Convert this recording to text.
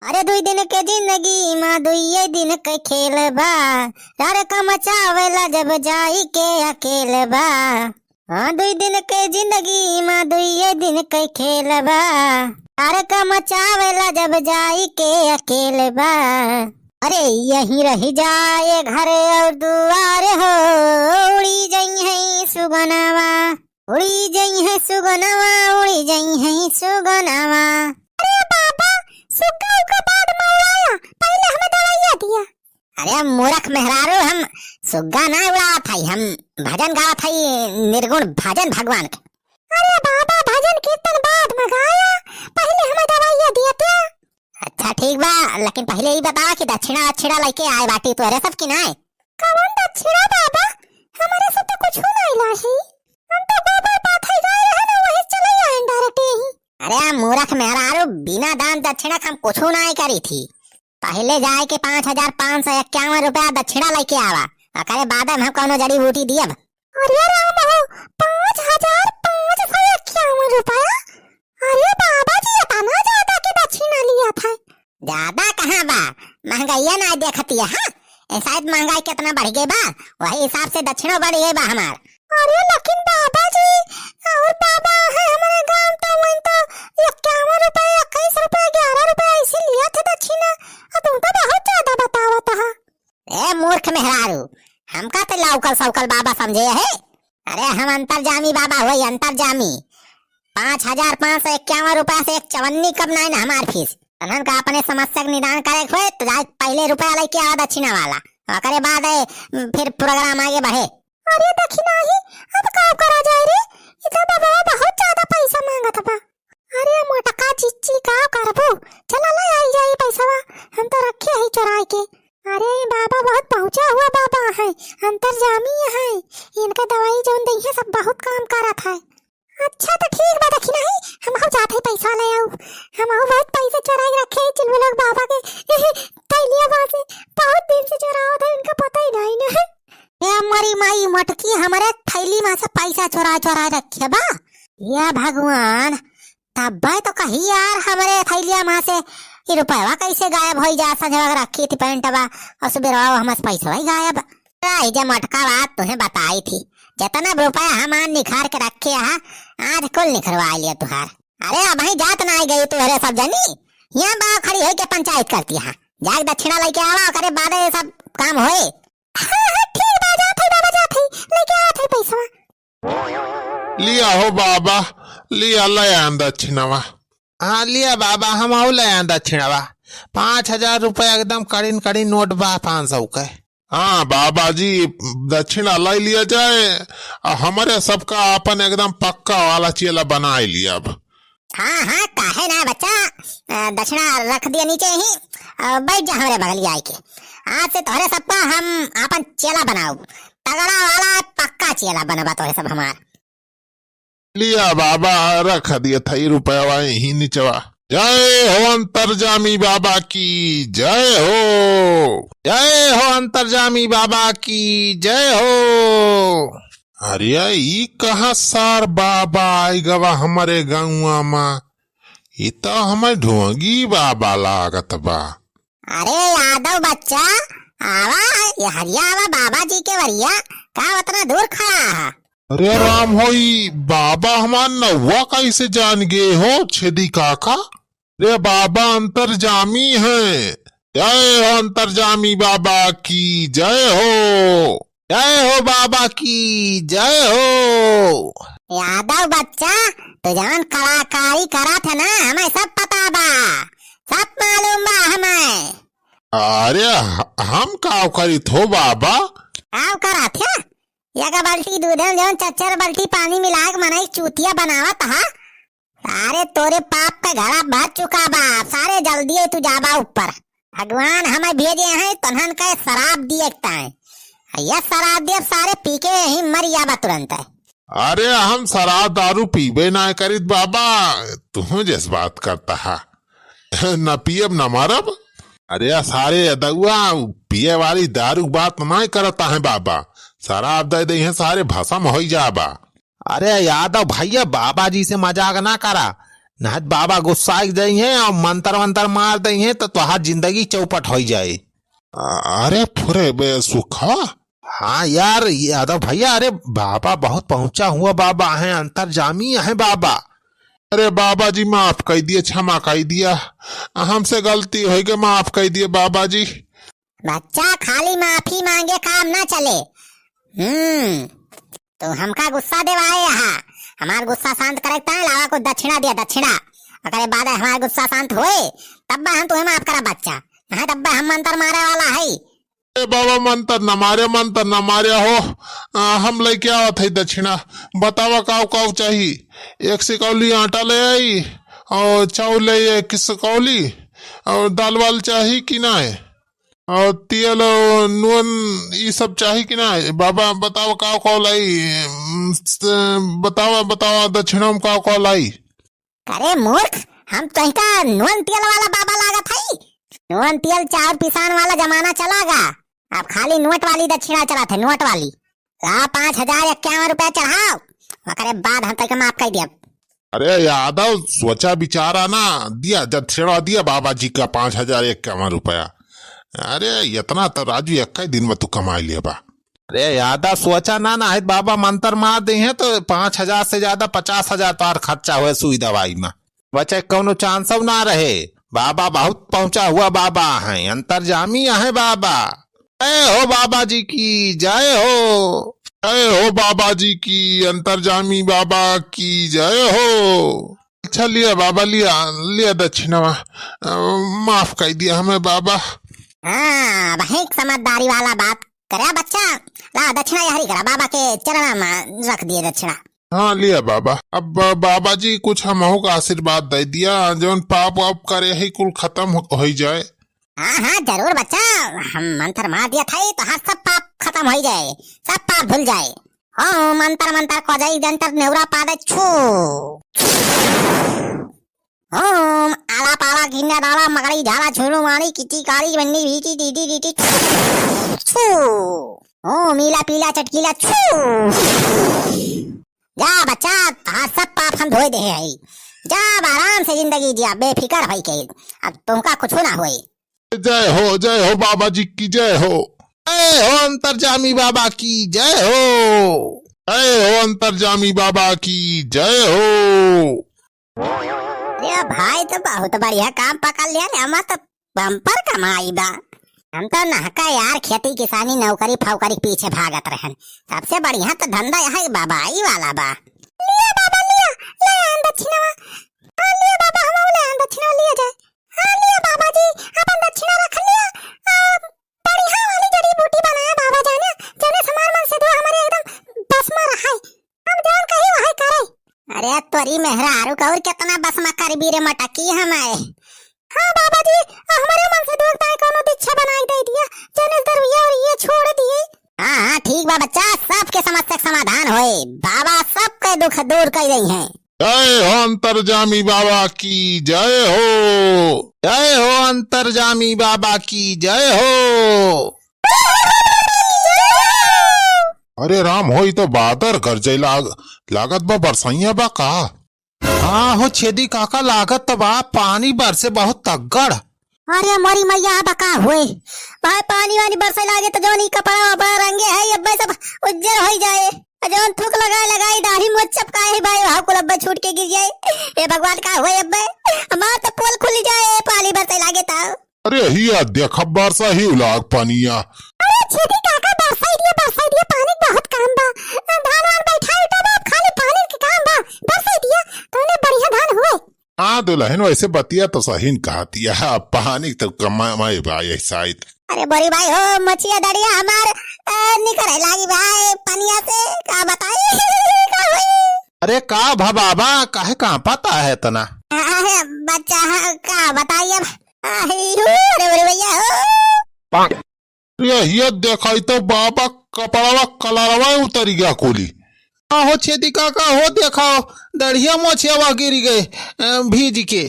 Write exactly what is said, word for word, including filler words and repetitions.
अरे दुई दिन के जिंदगी मा दुइये दिन के खेल बा, यार का मचावेला जब जाई के अकेल बा। हाँ, दुई दिन के जिंदगी मा दुइये दिन के खेल बा, यार का मचावेला जब जाई के अकेल बा। अरे यहीं रहि जाए घर और दुआर हो, उड़ी जइहैं सुगनवा, उड़ी जइहैं सुगनवा, उड़ी जइहैं सुगनवा। अरे बाबा, सुग्गा उग्गा बाद में उड़ाया, पहिले हमें दवाइया दिया। अरे मूर्ख मेहरारू, हम सुग्गा ना उड़ावत हई, हम भजन गावत हई, निर्गुण भजन भगवान के। अरे बाबा, भजन कीर्तन बाद में गाया, पहिले हमें दवाइया दिया तो। अच्छा ठीक बा, लेकिन पहिले ई बतावा कि दक्षिणा, दक्षिणा लइके आए बाटी तोहरे सब कि नाय? कवन दक्षिणा बाबा? हमरे से तो कुछ नाय लाही। हम तो गोबर पाथर गए रहे ना, वही चले आए direct यहीं। अरे मूर्ख मेहरारू, बिना दान दक्षिणा के हम कुछ नाय करी थी। पहिले जाए के पाँच हजार पाँच सौ इक्यावन रुपया दक्षिणा लइके आवा, ओकरे बाद में हम कौनो जड़ी बूटी दियब। अरे राम हो, पाँच हजार पाँच सौ इक्यावन रुपया? अरे बाबा जी, इतना ज्यादा के दक्षिणा लिया था। ज्यादा कहाँ बा, महंगाइया ना देखती है, हाँ? ए, शायद महंगाई कितना बढ़ गई बा, वही हिसाब से दक्षिणा बढ़ गई बा हमार। अरे लेकिन बाबा जी, और बाबा है हमारे गांव तो वहीं तो इक्यावन रुपया, इक्कीस रुपया, ग्यारह रुपया ऐसे लिया था दक्षिणा, और तुम तो बहुत ज्यादा बतावत है। ए मूर्ख मेहरारू, हमका ते लौकल सौकल बाबा समझे है? अरे हम अंतर्जामी बाबा हुई, अंतर्जामी। पाँच हजार पाँच सौ इक्यावन रुपया से एक चवन्नी कम नाई ना हमार फीस। तनन का अपने समस्या के निदान करे के होए तो जाए पहिले रुपया लइके आवा दक्षिणा वाला, ओकरे बाद ए, फिर program आगे बढ़े। अरे दक्षिणा ही, अब का करा जाए रे? इधर बाबा बहुत ज्यादा पैसा मांगत बा। अरे मोटका चिच्ची, का करबू? चला ले आई जाई पैसवा, हम तो रखे ही चोराई के। अरे बाबा बहुत पहुँचा हुआ बाबा है, अंतर्जामी है, इनका दवाई जौन दई है सब बहुत काम करत है। अच्छा तो ठीक बा, दक्षिणा ही, हम हो जात है पैसा ले आऊ, हम हो बहुत पैसा चोराई रखे हैं चिलबुलक बाबा के थैलिया में से, बहुत दिन से चोरावत है, इनका पता ही नहीं ना। ए मोरी माई मोटकी, हमरे थैली में से पैसा चोरा चोरा रखे बा। या भगवान, तब्बे तो कही यार, हमरे थैलिया में से ई रुपया कैसे गायब होई जा? संझवा के रखी थी पैंटवा और सुबेरवा वो हमसे पैसवा ही गायब। आई जे मोटका बात तुहे बताई थी, जितना रुपया हम आज निखार के रखे हा, आज कुल निखरवा लिया तुहार। अरे अबहीं जात ना आई गई तुहरे सब जनी, यहाँ बा खड़ी होई के पंचायत करती हा। जाके दक्षिणा लइके आवा, ओकरे बाद ये सब काम होए। हाँ, हाँ, ठीक बा, जात है बाबा, जात है, लइके आवत है पैसवा। लिया हो बाबा, लिया, ले आन दक्षिणवा। हाँ, लिया बाबा, हम आऊ ले आन दक्षिणवा। पाँच हजार रुपया एकदम कड़िन कड़िन नोट बा, पाँच सौ के। हाँ बाबा जी, दक्षिणा ले लिया जाए, आ हमरे सबका आपन एकदम पक्का वाला चेला बनाए लिया अब। हाँ, हाँ, काहे ना बच्चा, अ, दक्षिणा रख दिया नीचे ही, अ, बैठ जा हमरे बगलिया आइके। आज से तोहरे सबका हम आपन चेला बनाऊ, तगड़ा वाला पक्का चेला बनबा तोहरे सब हमार। लिया बाबा, रख दिया था ई रुपया यही निचवा। जय हो अंतर्जामी बाबा की जय हो, जय हो अंतर्जामी बाबा की जय हो। अरे ई कहाँ सार बाबा आई गवा हमरे गौवा मा? ई तो हमें ढोंगी बाबा लागत बा। अरे यादव बच्चा, आवा, ये हरिया आवा बाबा जी के वरिया, का उतना दूर खड़ा है? अरे राम होई, बाबा हमार नौवा कैसे जान गए हो छेदी काका? रे बाबा अंतर्जामी हैं। जय हो अंतर्जामी बाबा की जय हो। जय हो बाबा की जय हो। यादव बच्चा, तू जवन कलाकारी करत है ना, हमें सब पता बा, सब मालूम बा हमें। अरे ह-, हम काव करित हो बाबा? काव करत है? एक बाल्टी दूध में जवन चच्चर बाल्टी पानी मिला के मनई चूतिया बनावत हा। सारे तोरे पाप का घड़ा भर चुका बा। सारे जल्दी ही तू जाबा ऊपर। भगवान हमें भेजे हैं तोहन का शराब दिए के ताई। ये शराब दिए सारे पी के ही मर जाबा तुरंत है। अरे हम शराब दारू पीबे ना करित बाबा, तू जैस बात करता है। न पियब न मरब। अरे सारे अदौआ, पिए वाली दारू के बात नाय करता है बाबा, शराब दे दे हैं सारे भसम होई जाबा। अरे यादव भैया, बाबा जी से मजाक ना करा, नाहीं त बाबा गुस्सा जइहैं अउर मंतर वंतर मार दइहैं, त तोहार जिंदगी चौपट होइ जाए। अ-, अरे फुरे बे सुखा। हाँ यार यादव भइया, अरे बाबा बहुत पहुँचा हुआ बाबा हैं, अंतर्जामी हैं बाबा। अरे बाबा जी, माफ कइ दिया, क्षमा कइ दिया, हमसे गलती होइ गई, माफ कइ दिया बाबा जी। बच्चा, खाली माफी माँगे काम न चले। हम्म, तू हमका गुस्सा देवाए हा, हमार गुस्सा शांत करे ताईं लावा कुछ दक्षिणा दिया, दक्षिणा। ओकरे बाद हमार गुस्सा शांत होए, तब हम तुहे माफ करब बच्चा, नाहीं तब हम मंतर मारे वाला हई। ए बाबा, मंतर न मारे, मंतर न मारे हो। आ, हम लइके आवत हई दक्षिणा। बतावा काव काव चाही? एक सिकौली आटा ले आई अउर चाउर ले आई एक सिकौली अउर दाल वाल चाही कि नाहीं? अउर तेल अउर नून ई सब चाही कि नाहीं? बाबा बतावा काव काव लाई? उम, स-, बतावा, बतावा दक्षिणा में काव काव लाई? अरे मूर्ख, हम तोहिका नून तेल वाला बाबा लागत हई? नून तेल चाउर पिसान वाला जमाना चला गा, अब खाली नोट वाली दक्षिणा चलत है, नोट वाली। ला पाँच हजार इक्यावन रुपया चढ़ाओ, ओकरे बाद हम तोहिका माफ कइ देब। अरे यादव, सोचा विचारा ना, दिया दक्षिणा दिया बाबा जी का पाँच हजार इक्यावन रुपया। अरे इतना तो राजू एक ही दिन में तू कमाई लेबा। अरे यादव, सोचा ना, नाहीं त बाबा मंतर मार दिहैं त पाँच हजार से ज्यादा पचास हजार तोहार खर्चा होए सुई दवाई में। बचे कउनो चांसउ ना रहे। बाबा बहुत पहुँचा हुआ बाबा हैं, अंतर्जामी हैं बाबा। जय हो बाबा जी की, जय हो। जय हो बाबा जी की, अंतर्जामी बाबा की जय हो। अच्छा लिया बाबा, लिया, लिया दक्षिणवा। अ, माफ कइ दिया हमें बाबा। हाँ, बहुत समझदारी वाला बात करे बच्चा। ला दक्षिणा यहरी करा, बाबा के चरणा में रख दिए दक्षिणा। हाँ, लिया बाबा। अब बा-, बाबा जी कुछ हमहू का आशीर्वाद दइ दिया, जउन पाप वाप करे ही कुल खतम हो, होइ जाए। हाँ, हाँ, जरूर बच्चा, हम मंतर मार दिया था, तोहार सब पाप खतम होइ जाए, सब पाप धुल जाए। ओम अंतर मंतर कोजई जंतर नेवरा पादे छू। ओम आला पाला गिंडा डाला मकड़ी झाला झूलू मारी किची कारी बन्नी भीटी डीटी डीटी छू। ओम नीला पीला चटकीला छू। जा बच्चा, तोहार सब पाप हम धोए देहे हई। जा अब आराम से जिंदगी जिया, बेफिकर होई के। अब तुमका कुछ ना होई। जय हो, जय हो बाबा जी की जय हो। जय हो अंतर्जामी बाबा की जय हो। जय हो अंतर्जामी बाबा की जय हो। अरे भाई, तो बहुत बढ़िया काम पकड़ लिया रे, हमार तो बम्पर कमाई बा। हम तो नहका यार खेती किसानी नौकरी फौकरी के पीछे भागत रहन, सबसे बढ़िया तो धंधा यही बाबा ई वाला बा। लिया बाबा लिया, ले आन दक्षिणवा। हाँ लिया बाबा, हम ले आन दक्षिणवा, लिया जाए। हाँ लिया बाबा जी, अपन दक्षिणा रख लिया। आ, बढ़िया वाली जड़ी बूटी बनाया बाबा जाने, जाने से हमार मन से दुआ हमारे एकदम बस में रहाई। हम जौन कही वही करे। अरे तोरी मेहरारू का और कितना बस में करबी रे मटकी हमारे। हाँ बाबा जी, आ, हमारे मन से दुआ ताए कौनो दीक्षा बनाई दे दिया, जाने से दरुइया और ये छोड़ दिए। हाँ, हाँ, ठीक बा बच्चा, सबके समस्या के समाधान होए। बाबा सबके दुख दूर कर रही हैं। जय हो अंतर्जामी बाबा की जय हो। जय हो अंतर्जामी बाबा की जय हो। अरे राम हो, ई तो बादर गरजे लाग-, लागत बा, बरसइया बा का? हाँ हो छेदी काका, लागत तो बा, पानी बरसे बहुत तगड़। अरे मोरी मैया, अब का होए? भाई, पानी वानी बरसे लागे तो जौन ई कपड़ा वपड़ा रंगे है, अब्बे सब उज्जर होई जाए। आ जौन थूक लगाए लगाई, दाढ़ी मोछ चपकाए है भाई, वहाँ कुल अब्बे छूट के गिर जाए। ए भगवान, का होए अब्बे? हमार तो पोल खुल जाए, पानी बरसे लागे तो। अरे हिया देख, बरसा ही उलाग पनिया। अरे छेदी काका, बरसाई दिया, बरसाई दिया, पानी बहुत काम बा। धान वान बैठा उठा बा, अब खाली पानी के काम बा। बरसाई दिया, तौने बढ़िया धान हुए। हाँ दुलहिन, वैसे बतिया तो सही न कहतिया, पानी तो कमाए बा यही साइत। अरे बोरी भाई हो, मछिया दड़िया हमार, ए, निकरे लागी भाई पनिया से, का बताई, का होई? अरे का भा बाबा, काहे कांपत आहे इतना? अरे बच्चा, हाँ, का बताई अब? अरे हो, अरे बोरी भैया हो। ये, ये देखाई तो बाबा कपड़वा कलरवा उतरी गया कोली। का हो छेदी काका हो, देखाओ, दढ़िया मोछियावा गिरी गए, अ, भीज के।